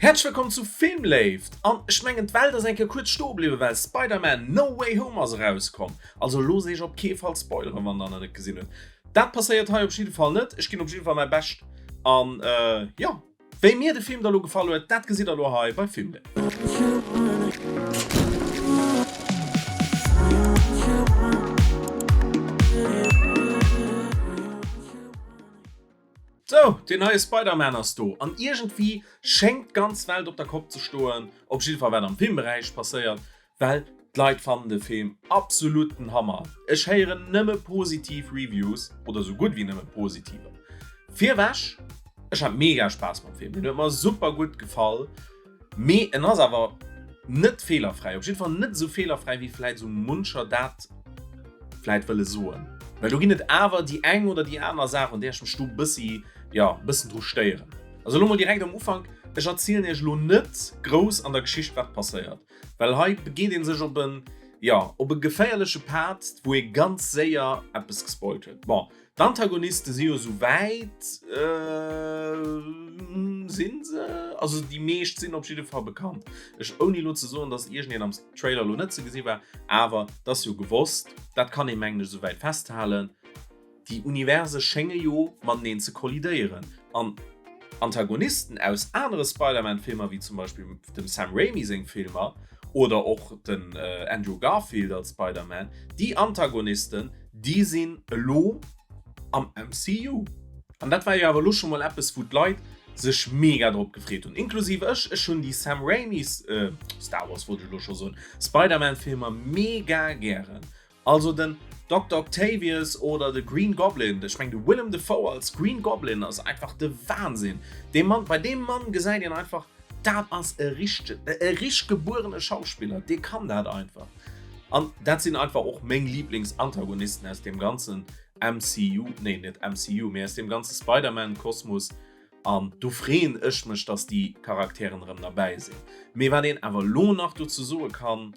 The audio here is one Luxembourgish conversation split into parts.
Häerzlech wëllkomm zu Filmléift! An ech mengen d'Welt ass eng Kéier kuerz stoe bliwwen, well Spider-Man, No Way Home ass erauskomm. Also loosst iech op kee Fall spoileren, wann der nach net gesinn hutt. Dat passéiert hei op jidde Fall net. Ech ginn op jidde Fall mäi Bescht an jo, wéi mir de Film da lo gefall huet, dat gesitt der lo hei bei Filmléift. Sou, deen neie Spider-Man ass do an iergendwéi schéngt d'ganz Welt op der Kopp ze stoen, op jidde Fall wat am Filmberäich passéiert, well d'Leit fannen de Film absolut den Hammer. Ech héieren nëmme positiv Reviews, oder sou gutt wéi nëmme positiver. Virwech, ech hat mega Spaass mam Film, deen huet mer super gutt gefall. Mee en ass awer net feelerfräi, op jidde Fall net esou feelerfräi wéi vläit esou muncher dat vläit wëlle soen. Well do ginn et awer déi eng oder déi aner Saach, un där ech mech do bëssi, jo, e bëssen dru stéieren. Also elo mol direkt am Ufank, ech erzielen iech elo net grouss an der Geschicht wat passéiert, well hei begeet ee sech op en, jo, op e geféierleche Pad, wou ee ganz séier eppes gespoilt huet. Bon, D'Antagoniste si jo sou wäit, sinn se? Also déi meescht sinn op jidde Fall bekannt. Ech, ouni elo ze soen, dass iergendeen am Trailer elo net ze gesi war, awer et ass jo gewosst, dat kann ee mengen ech sou wäit festhalen, déi Universe schénge jo mateneen ze kollidéieren an Antagonisten aus anere Spider-Man-Filmer, wéi zum Beispill dem Sam Raimi seng Filmer oder och den Andrew Garfield als Spider-Man, déi Antagonisten, Déi sinn elo am MCU. An dat war jo awer elo scho mol eppes, wou d'Leit sech mega drop gefreet hunn, inklusiv ech. Ech hunn déi Sam Raimi Star Wars wollt ech elo scho soen, Spider-Man Filmer mega gären. Also den Dokter Octavius oder de Green Goblin, ech mengen de Willem Dafoe als Green Goblin ass einfach de Wahnsinn. Dee Mann, bei deem Mann gesäit een einfach, dat ass e richtegen, e richteg gebuerene Schauspiller, dee kann dat einfach. An dat sinn einfach och meng Lieblingsantagonisten aus deem ganzen MCU, nee net MCU, mee aus deem ganze Spider-Man-Kosmos. An do freeën ech mech, dass déi Charakteren erëm derbäi sinn. Mee wat een awer elo nach dozou soe kann,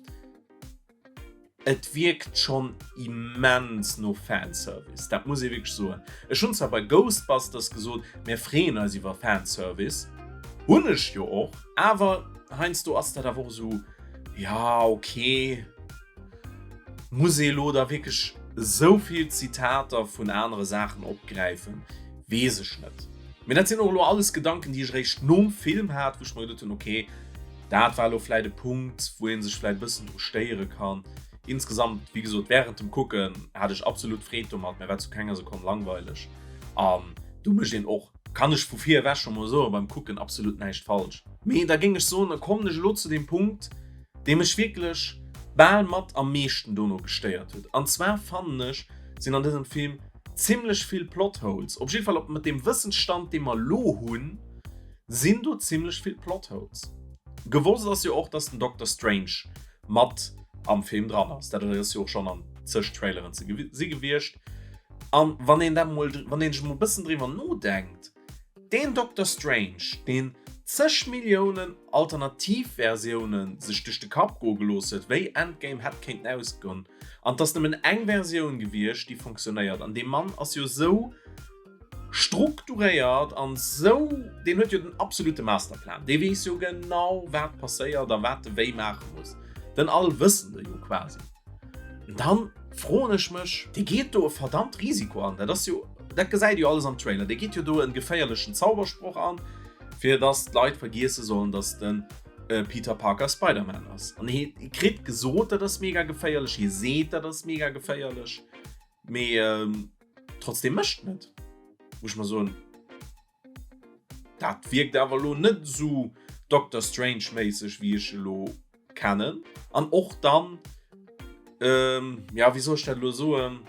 Et wierkt schonn immens no Fanservice, dat muss ee wierklech soen. Ech hunn zwar bei Ghostbusters gesot, mär freeën eis iwwer Fanservice, hunn ech jo och, awer heiansdo ass dat awer och esou, Ja, ok. Muss ee lo da wierklech esou vill Zitater vun anere Saachen opgräifen? Weess ech net. Mee dat sinn och elo alles Gedanken, déi ech eréischt nom Film hat, wou ech mer geduet hunn, ok, dat war elo vläit e Punkt, wou ee sech vläit e bëssen dru stéiere kann. Insgesamt, wéi gesot, wärend dem Kucken hat ech absolut Freed domat, mir war zu kenger Sekonn langweileg. An do mécht een och, kann ech vu vir ewech scho mol soen, beim Kucken absolut näischt falsch. Mee da géing ech soen, da kommen ech elo zu deem Punkt, dee mech wierklech bal mat am meeschten dono gestéiert huet. An zwar fannen ech, sinn an dësem Film zimlech vill Plotholes. Op jidde Fall op mat deem Wëssensstand, dee mer elo hunn, sinn do zimlech vill Plotholes. Gewosst ass jo och, dass den Doctor Strange mat am Film dran ass. Dat ass jo och schonn an zeg Traileren ze gesi gewiescht. An wann een dat mol, wann een sech mol e bëssen driwwer nodenkt, deen Doctor Strange, deen zeg Milliounen Alternativversioune sech duerch de Kapp goe gelooss huet, wéi Endgame hätt kéinten ausgoen, an 't ass nëmmen eng Versioun gewiescht, déi fonctionnéiert, an dee Mann ass jo esou strukturéiert an esou, deen huet jo den absolute Masterplan, dee weess jo genau, wat passéiert a wat e wéi maache muss, den Allwëssende jo quasi. Dann froen ech mech, dee geet do e verdammt Risiko an, dat ass jo, dat gesäit jo alles am Trailer, dee geet jo do en geféierlechen Zaubersproch an, fir dass d'Leit vergiesse sollen, dass de Peter Parker Spider-Man ass. An hie kritt gesot, dat ass mega geféierlech, hie seet, dat ass mega geféierlech, mee trotzdem mécht en et, wou ech mer soen, Dat wierkt awer elo net esou Doctor Strange méisseg wéi ech elo kennen. An och dann, ähm, ja wéi soll ech dat elo soen,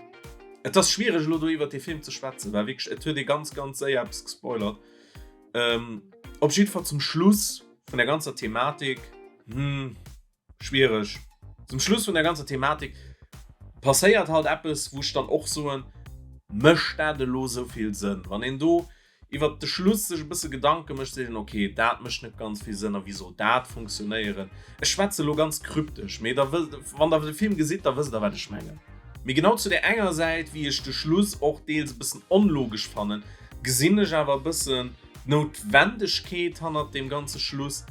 et ass schwiereg elo do iwwert dee Film ze schwätzen, well wierklech et huet ee ganz ganz séier eppes gespoilert. Ähm, op jiddwer Fall zum Schluss vun der ganzer Thematik, hm, Schwiereg. Zum Schluss vun der ganzer Thematik passéiert halt eppes, wou ech dann och soen, mécht dat elo esou vill Sënn? Wann een do iwwert de Schluss sech e bësse Gedanke mécht, seet een, ok, dat mécht net ganz vill Sënn a wéi soll dat funktionéieren? Ech schwätze elo ganz kryptesch, mee da wësst, wann der de Film gesitt, da wësst der, wat ech mengen. Mee genau zu där enger Säit, wéi ech de Schluss och deels e bëssen onlogesch fannen, gesinn ech awer e bëssen. D'Noutwendegkeet hannert deem ganze Schluss,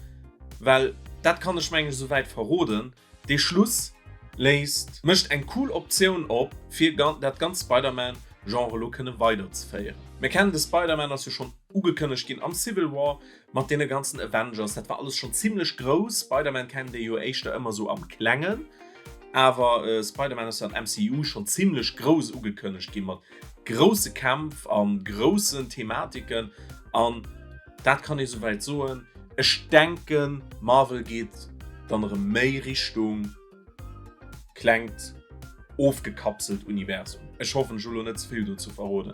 well dat kann ech mengen ech esouwäit verroden, dee Schluss léisst, mécht eng cool Optioun op fir dat ganzt Spider-Man Genre elo kënne weiderzeféieren. Mir kennen de Spider-Man ass jo schonn ugekënnegt ginn am Civil War mat deene ganzen Avengers, dat war alles schonn zimlech grouss. Spider-Man kennt ee jo éischter ëmmer esou am klengen, awer Spider-Man ass jo am MCU schonn zimlech grouss ugekënnegt ginn mat grousse Kämpf a groussen Thematiken an dat kann ee souwäit soen. Ech denken Marvel geet dann erëm méi Richtung klengt ofgekapselt Universum. Ech hoffen ech hu lo net ze vill dozou verroden.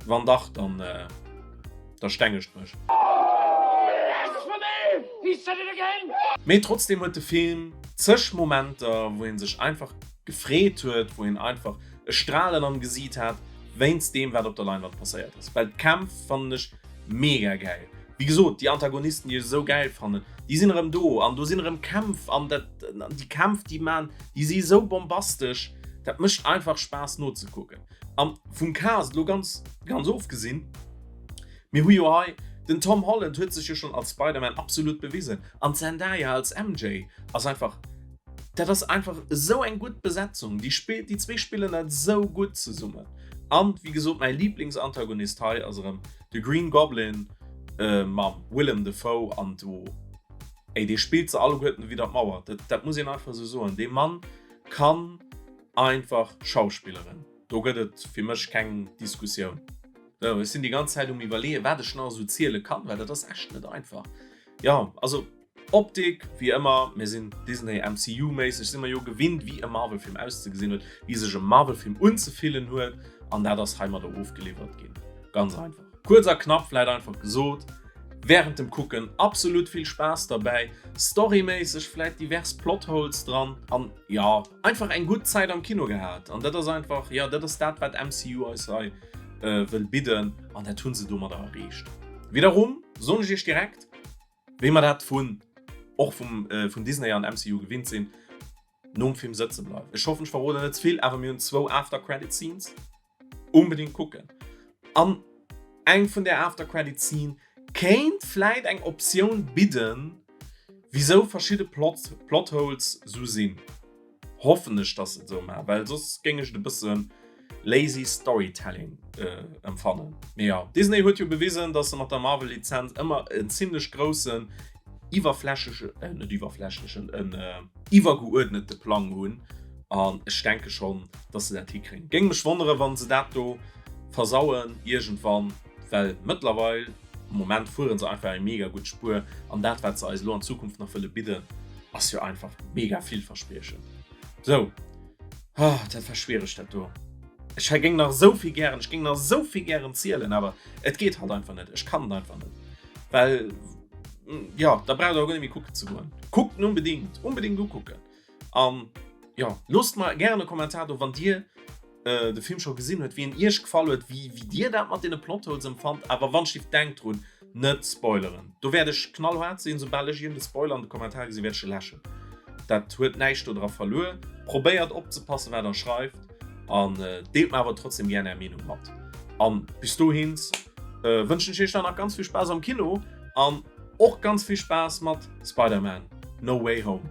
Wann dach dann da stengegt mech. Mee trotzdem huet de Film zeg Momenter wou een sech einfach gefreet huet, wou een einfach e Stralen am Gesiit hat wéinst deem wat op der Leinwand passéiert ass, well d'Kämpf fannen ech mega gäil. Wéi gesot, déi Antagonisten déi ech esou gäil fannen, déi sinn erëm do an do sinn erëm Kämpf an dat déi Kämpf déi man, déi si esou bombastesch, dat mécht einfach Spaass nozekucken. An vum Cast elo ganz ganz ofgesinn, mir hu jo hei den Tom Holland huet sech jo schonn als Spider-Man absolut bewisen an d'Zendaya als MJ ass einfach, Dat ass einfach esou eng gutt Besetzung, déi spillt, déi zwee spillen dat esou gutt zesummen. An wéi gesot, mäi Lieblingsantagonist hei ass erëm de Green Goblin mam Willem Dafoe an do, ey, dee spillt se alleguerten ewidder d'Mauer, dat, dat muss een einfach esou soen. Dee Mann kann einfach schauspilleren, do gëtt et fir mech keng Diskussioun. Sou, ech sinn déi ganz Zäit um iwwerleeën, wat ech nach esou ziele kann, well dat ass echt net einfach. Jo, also Optik, wéi ëmmer, mir sinn Disney MCU méisseg si mer jo gewinnt wéi e Marvel Film auszegesinn huet, wéi sech e Marvel Film unzefillen huet an dat ass heimadder ofgeliwwert ginn. Ganz einfach. Kuerz a knapp vläit einfach gesot, während dem Kucken absolut vill Spaass derbäi, storyméisseg vläit divers Plotholes dran an jo, einfach eng gutt Zäit am Kino gehat an dat ass einfach, jo, dat ass dat wat MCU eis hei wëll bidden an dat hu se domadder erreecht. Wiederum soen ech iech direkt, Wéi mer dat vun och vum vun Disney an MCU gewinnt sinn, nom Film sëtze bleiwen. Ech hoffen ech verroden net ze vill, awer mir hunn zwou After Credit Scenes. Unbedingt kucken. An eng vun där After Credit Scene kéint vläit eng Optioun bidden, wisou verschidde Plot Plot Holes sou sinn. Hoffen ech dass se et esou maachen, well soss géing ech et e bësse lazy Storytelling empfannen. Mee jo, Disney huet jo bewisen, dass se mat der Marvel Lizenz ëmmer en zimlech groussen iwwerflächleche, net iwwerflächlechen, en iwwergeuerdnete Plang hunn an ech denke schonn, dass se dat hikréien. Géing mech wonnere wann se dat do versauen iergendwann, well mëttlerweil, Am Moment fueren se einfach eng mega gutt Spuer an dat wat se eis elo an Zukunft nach wëlle bidden ass jo einfach mega villverspriechend. Sou, ah dat war schwiereg dat do. Ech géing nach esou vill gären, ech géing nach esou vill gären zielen, awer et geet halt einfach net. Ech kann et einfach net, well jo da braucht der och guer net méi kucken ze goen. Kuckt en unbedingt, unbedingt ukucken an jo loosst mer gären e Kommentar do wann dir de Film scho gesinn huet, wéi en iech gefall huet, wéi wéi dir dat mat deene Plotholes empfannt. Awer wann ech denkt drun, net spoileren. Do wäert ech knallhaart sinn, soubal ech iergend e Spoiler an de Kommentare gesinn, wäert ech e läschen. Dat huet näischt do dra verluer. Probéiert opzepassen, wat der schreift an deelt mer awer trotzdem gär är Meenung mat. An bis dohins wënschen ech iech dann nach ganz vill Spaass am Kino an och ganz vill Spaass mat Spider-Man, No Way Home.